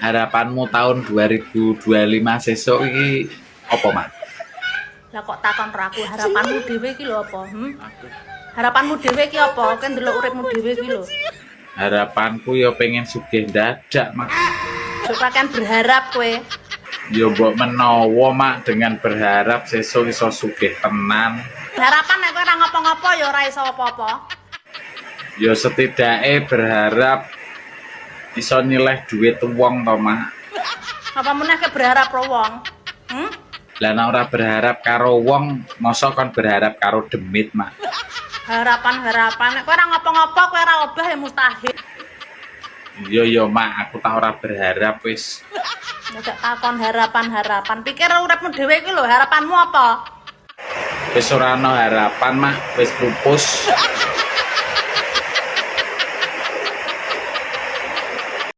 Harapanmu tahun 2025 sesuk iki apa, Mak? Lah, kok takon karo aku, harapanmu dhewe iki lho apa? Hmm? Harapanmu dhewe iki apa? Kowe ndelok uripmu dhewe iki lho. Harapanku ya pengen sugih dadak, Mak. Jok kakean berharap kowe. Ya mbok menawa, Mak, dengan berharap sesuk iso sugih tenan. Harapan nek kowe ora ngopo-ngopo ya ora iso apa-apa. Ya setidaknya berharap iso nyileh duit wong to, Mak. Apa meneh kowe berharap ro wong? Hmm? Lah, nek ora berharap karo wong, mosok kon berharap karo demit, Mak? Harapan-harapan nek kowe ora ngopo-ngopo, kowe ora obah, ya mustahil. Iya ya, Mak, aku tak ora berharap wis. Ya gak takon harapan-harapan. Pikir uripmu dhewe iki lho, harapanmu apa? Wis ora ana harapan, Mak, wis pupus.